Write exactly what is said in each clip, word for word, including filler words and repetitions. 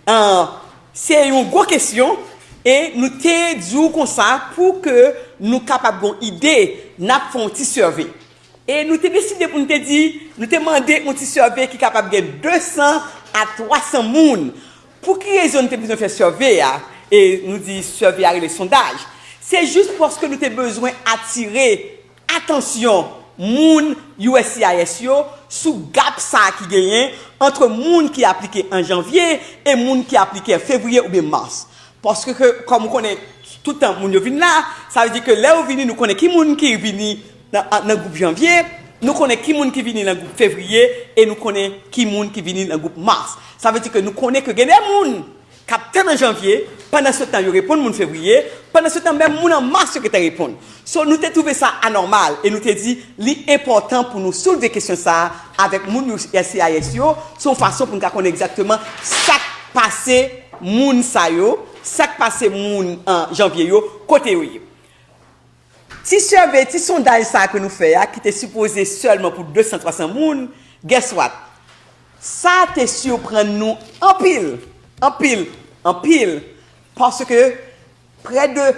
An, se yon gwo kesyon, e nou te di w konsa pou ke nou kapab gen yon ide, n ap fè yon ti sève. E nou te deside pou nou te di, nou te mande yon ti sève ki kapab gen de san a twa san moun. Pou ki rezon nou te bezwen fè sève a? E nou di sève a rele sondaj. Se jis paske nou te bezwen atire atansyon moun U S C I S yo sou gap sa a ki genyen ant moun ki aplike an janvye e moun ki aplike an fevriye oubyen mas. Paske, kòm ou konnen, tout tan moun yo vin la, sa vle di ke lè yo vini, nou konnen ki moun ki vini nan, nan gwoup janvye, nou konnen ki moun ki vini nan gwoup fevriye, e nou konnen ki moun ki vini nan gwoup mas. Sa vle di ke nou konnen ke gen de moun k ap tann an janvye, pandan se tan yo reponn moun fevriye, pandan se tan menm moun an mas yo gentan reponn. So, nou te twouve sa anòmal e nou te di li enpòtan pou nou soulve kesyon sa a avèk moun U S C I S yo, se yon fason pou nou ka konnen egzakteman sa k pase moun sa yo, sa k pase moun an janvye yo, kote yo ye. Ti sève, ti sondaj sa a ke nou fè a, ki te sipoze sèlman pou de san, twa san moun, guess what? Sa te siprann nou anpil, anpil, anpil, paske prè de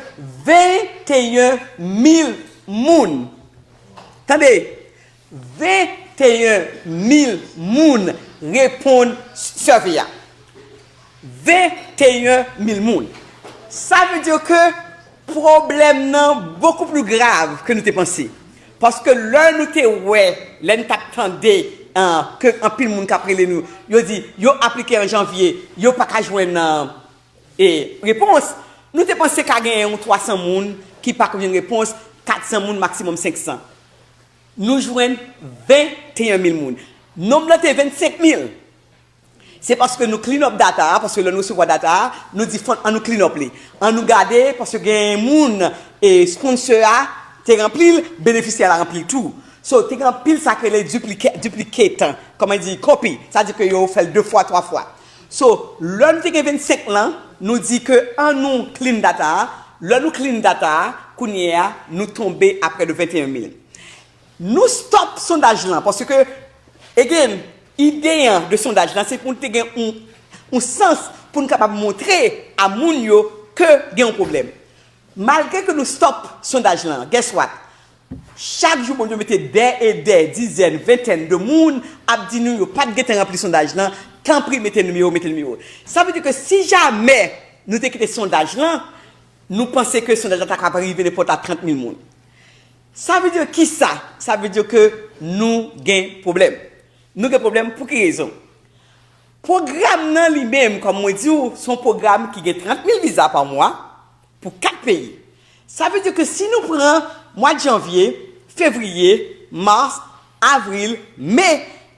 venteyen mil moun, tande, venteyen mil moun reponn sève a. Venteyen mil moun. Sa vle di ke pwoblèm nan bokou pli grav ke nou te panse. Paske lè nou te wè, lè n t ap tande, an, ke anpil moun k ap rele nou, yo di yo aplike an janvye, yo pa ka jwenn, an, e, repons, nou te panse ka gen yon twa san moun ki pa ka jwenn repons, kat san moun, maksimòm senk san. Nou jwenn venteyen mil moun. Nonb lan te vennsenk mil. Se paske nou clean up data a, paske lè nou resevwa data a, nou di fò ann nou clean up li. Ann nou gade, paske gen moun, e, sponsor a te ranpli l, benefisyè a ranpli l tou. So, te gen anpil sa k rele duplicate, duplicate, kòman di, copy. Sa di ke yo fè l de fwa, twa fwa. So, lè nou te gen vennsenk lan, nou di ke ann nou clean data a. Lè nou clean data a, kounye a, nou tonbe a prè de venteyen mil. Nou stop sondaj lan, paske, again, ide an de sondaj lan, se pou n te gen yon, yon sans pou n kapab montre a moun yo ke gen yon pwoblèm. Malgre ke nou stop sondaj lan, guess what? Chak jou, moun yo mete dè e dè, dizèn, ventèn de moun ap di nou yo pa t gentan ranpli sondaj lan, tanpri mete nimewo, mete nimewo. Sa vle di ke si jamè nou te kite sondaj lan, nou panse ke sondaj lan ta kapab rive nenpòt a trant mil moun. Sa vle di ki sa? Sa vle di ke nou gen pwoblèm. Nou gen pwoblèm pou ki rezon? Pwogram nan li menm, kòm mwen di w, se yon pwogram ki gen trant mil viza pa mwa pou kat peyi. Sa vle di ke si nou pran mwa janvye, fevriye, mas, avril, me,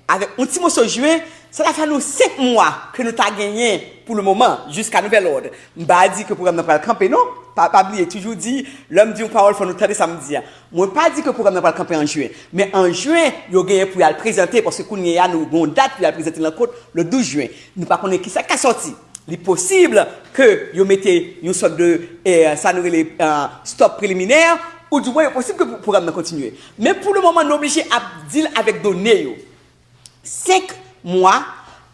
avèk yon ti moso jen, sa ta fè nou senk mwa ke nou ta genyen pou le moman, jiska nouvèl òd. M pa di ke pwogram nan pral kanpe, non. Pa, pa bliye, toujou di, lè m di yon pawòl, fò nou tande sa m di a. Mwen pa di ke pwogram nan pral kanpe an jen. Men an jen, yo genyen pou y al prezante, paske kounye a, nou gen yon dat pou y al prezante l an kot, le douz jen. Nou pa konnen kisa k ka sòti. Li posib ke yo mete yon sòt de, eh, sa nou rele, eh, stop preliminè, oudimwen yo posib ke pwogram nan kontinye. Men pou le moman, nou oblije ap deal avèk done yo. Senk mwa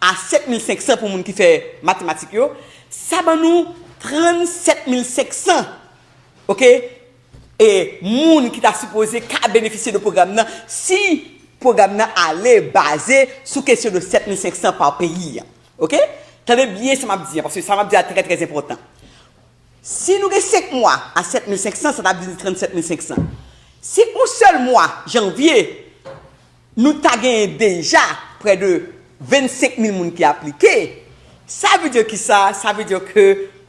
a sèt mil senk san pou moun ki fè matematik yo, sa ban nou trannsèt mil senk san, oke? E moun ki ta sipoze ka benefisye de pwogram nan, si pwogram nan ale baze sou kesyon de sèt mil senk san pa peyi a. Oke? Tande byen sa m ap di a, paske sa m ap di a trè, trè enpòtan. Si nou gen senk mwa a sèt mil senk san, sa t ap vin trannsèt mil senk san. Si yon sèl mwa, janvye, nou ta genyen deja prè de vennsenk mil moun ki aplike, sa vle di ki sa? Sa vle di ke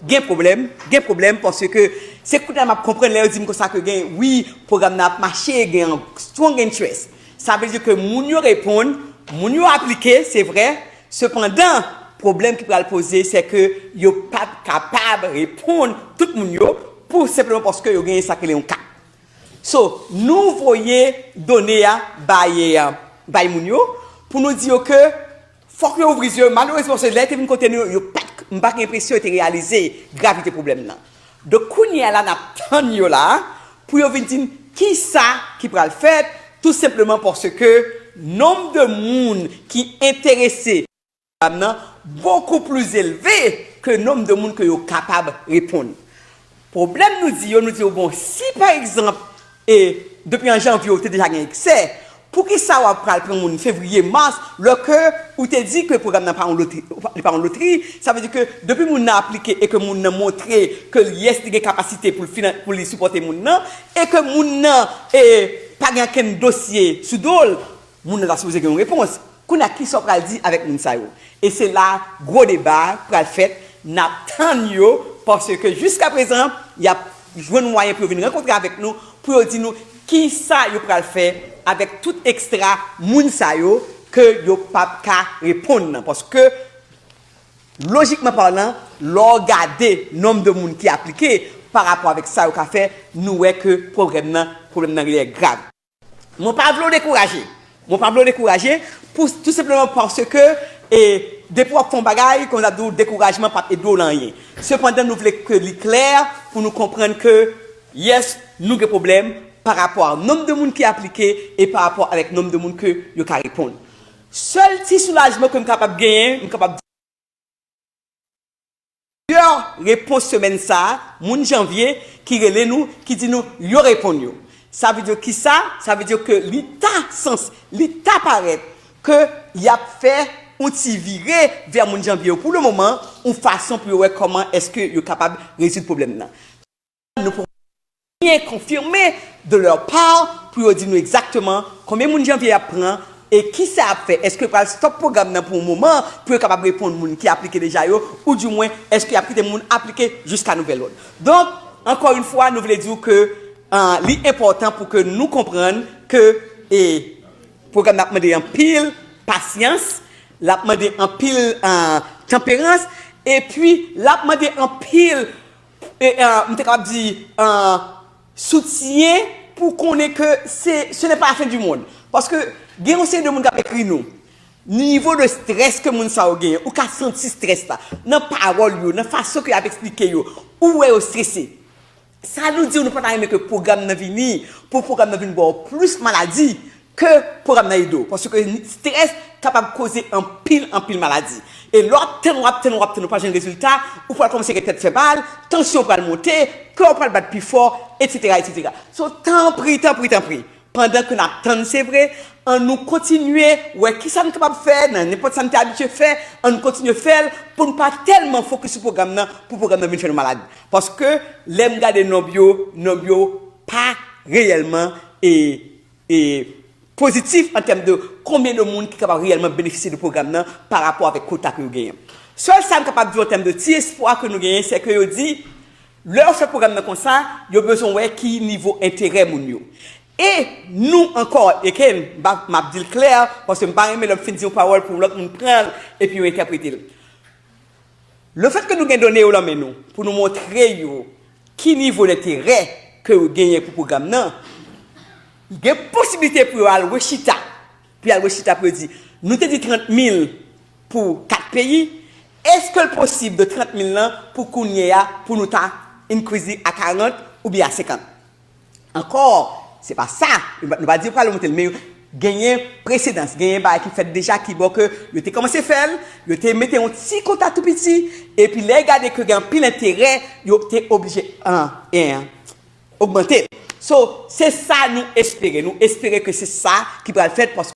gen pwoblèm, gen pwoblèm, paske se kounye a m ap konprann lè yo di m konsa ke gen, wi, pwogram nan ap mache, gen yon strong interest. Sa vle di ke moun yo reponn, moun yo aplike, se vre, sepandan, pwoblèm ki pral poze, se ke yo p ap kapab reponn tout moun yo, pou senpleman paske yo genyen sa k rele yon kap. So, nou voye done a bay, bay moun yo, pou nou di yo ke fòk yo ouvri zye yo. Malerezman, se lè yo te vin kote nou, yo pa t, m pa gen enpresyon yo te reyalize gravite pwoblèm nan. Donk, kounye a la, n ap tann yo la, pou yo vin di n kisa ki pral fèt, tou senpleman paske nonb de moun ki enterese pwogram nan bokou pli elve ke nonm de moun ke yo kapab reponn. Pwoblèm nou di yo, nou di yo, bon, si pa egzanp, e depi an janvye ou te deja gen eksè, poukisa w ap pral pran moun fevriye, mas, lè ke ou te di ke pwogram nan pa yon lotri, li pa yon lotri, sa vle di ke depi moun nan aplike e ke moun nan montre ke l, yes, li gen kapasite pou l finan-, pou li sipòte moun nan, e ke moun nan, e, pa gen okenn dosye sou do l, moun nan ta sipoze gen yon repons. Kounye a, kisa w pral di avèk moun sa yo? E se la gwo deba pral fèt, n ap tann yo, paske jiskaprezan, y ap jwenn mwayen pou yo vin rankontre avèk nou, pou yo di nou kisa yo pral fè avèk tout ekstra moun sa yo ke yo p ap ka reponn nan. Paske, lojikman palan, lè w gade nonb de moun ki aplike pa rapò avèk sa yo ka fè, nou wè ke pwoblèm nan, pwoblèm nan reyèl grav. Mwen pa vle w dekouraje. Mwen pa vle w dekouraje, pou, tou senpleman paske, e, depi w ap fè yon bagay, kòm n ap di w, dekourajman p ap ede w nan anyen. Sepandan, nou vle ke li klè pou nou konprann ke, yes, nou gen pwoblèm pa rapò a nonb de moun ki aplike e pa rapò avèk nonb de moun ke yo ka reponn. Sèl ti soulajman ke m kapab genyen, m kapab di, plizyè repons semèn sa a, moun janvye ki rele nou, ki di nou yo reponn yo. Sa vle di kisa? Sa vle di ke li ta sans, li ta parèt ke y ap fè yon ti vire vè moun janvye yo pou le moman, yon fason pou yo wè kòman èske yo kapab rezoud pwoblèm nan. Nou poko byen konfime de leur part pou yo di nou egzakteman konbyen moun janvye y ap pran e kisa y ap fè. Èske yo pral stop pwogram nan pou yon moman pou yo kapab reponn moun ki aplike deja yo, oudimwen èske y ap kite moun aplike jiska nouvèl òd? Donk, ankò yon fwa, nou vle di w ke, ah, li enpòtan pou ke nou konprann ke, e, pwogram nan ap mande anpil pasyans, l ap mande anpil, ah, tanperans, epi l ap mande anpil, e, ah, m te kapab di, ah, soutyen pou konnen ke se, ce n'est pas la fin du monde. Paske gen yon seri de moun k ap ekri nou. Nivo de strès ke moun sa yo genyen, ou ka santi strès la nan pawòl yo, nan fason ke y ap eksplike yo, ou wè yo strese. Sa nou di w, nou pa ta renmen ke pwogram nan vini, pou pwogram nan vin ba w plis maladi ke pwogram nan ede w. Paske strès kapab koze anpil, anpil maladi. E lè w ap tann, w ap tann, w ap tann, ou pa jwenn rezilta, ou pral kòmanse gen tèt fè mal, tansyon w pral monte, kè w pral bat pi fò, etsetera, etsetera. So, tanpri, tanpri, tanpri, pandan ke n ap tann, se vre, an nou kontinye wè kisa n kapab fè nan nenpòt sa n te abitye fè, an nou kontinye fè l pou n pa tèlman fokis sou pwogram nan, pou pwogram nan vin fè nou malad. Paske lè m gade nonb yo, nonb yo pa reyèlman e, e pozitif an tèm de konbyen de moun ki kapab reyèlman benefisye de pwogram nan pa rapò avèk kota ke yo genyen. Sèl sa m kapab di w an tèm de ti espwa ke nou genyen, se ke yo di, lè yo fè pwogram nan konsa, yo bezwen wè ki nivo enterè moun yo. E nou ankò, e ke m pa, m ap di l klè, paske m pa renmen lè m fin di yon pawòl pou lòt moun pran l epi yo entèprete l. Lefèt ke nou gen done yo lan men nou, pou nou montre yo ki nivo lenterè ke yo genyen pou pwogram nan, gen posiblite pou yo al rechita, pou yo al rechita pou yo di, nou te di trant mil pou kat peyi, èske l posib de trant mil lan pou kounye a, pou nou ta increase li a karant oubyen a senkant? Ankò, se pa sa. Nou pa, nou pa di yo pral monte l, men yo genyen presedans, genyen bagay ki fèt deja ki bon ke yo te kòmanse fè l, yo te mete yon ti kota tou piti, epi lè yo gade ke gen anpil enterè, yo te oblije, an, en, ogmante. So, se sa nou espere. Nou espere ke se sa ki pral fèt, paske